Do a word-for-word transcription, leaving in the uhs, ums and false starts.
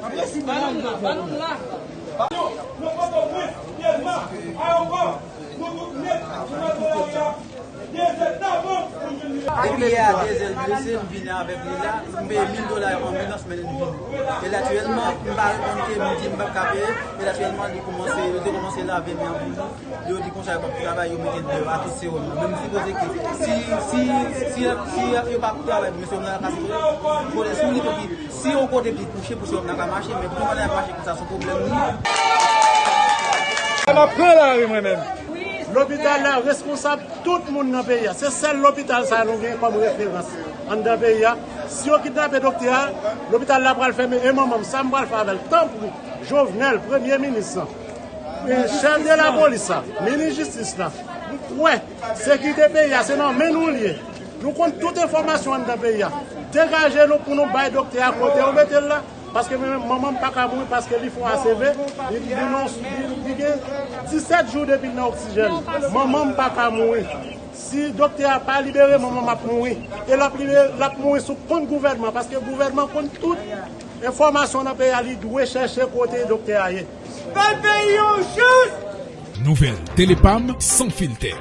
Ba nou la, ba nou la. Nou Pòtoprens, Dèlma, Ayewopò, nou tout nèt, nou nan Peyi a. Depi yè a, de zèl blese, m vini avèk li la. M peye mil dola yon anbilans, mennen l vini. E la, aktyèlman, m pa reponn ke m di m p ap ka peye. E la, aktyèlman, li kòmanse, yo te kòmanse lave men an pou nou. Yo di konsa, yo p ap travay, yo mete deyò a tout sewòm nan. Men m sipoze ke si, si, si, si yo p ap travay pou mesye yo nan lakay, kote sou li, epi si yon kote pi kouche pou sewòm nan ka mache, men pou kòman l ap mache konsa, se pwoblèm li. M ap pran lari mwen menm. Lopital la responsab tout moun nan peyi a. Se sèl lopital sa nou gen kòm referans anndan peyi a. Si yo kidnape doktè a, lopital la pral fèmen. E manman m, sa m pral fè avè l? Tanpri, Jovenel, premye minis lan, e chèf de lapolis la, minis jistis la, m kwè sekirite peyi a se nan men nou l ye. Nou konn tout enfòmasyon anndan peyi a. Degaje nou pou nou bay doktè a kote yo mete l la. Paske men manman m pa ka mouri paske li fon A C V, li, li, non, li, li gen disèt jou depi l nan oksijèn. Manman m pa ka mouri. Si doktè a pa libere, manman m ap mouri. E l ap libere, l ap mouri sou kont gouvènman, paske gouvènman konn tout enfòmasyon nan peyi a, li dwe chèche kote doktè a ye. Bay peyi an yon chans! Nouvèl Telepam san filtè.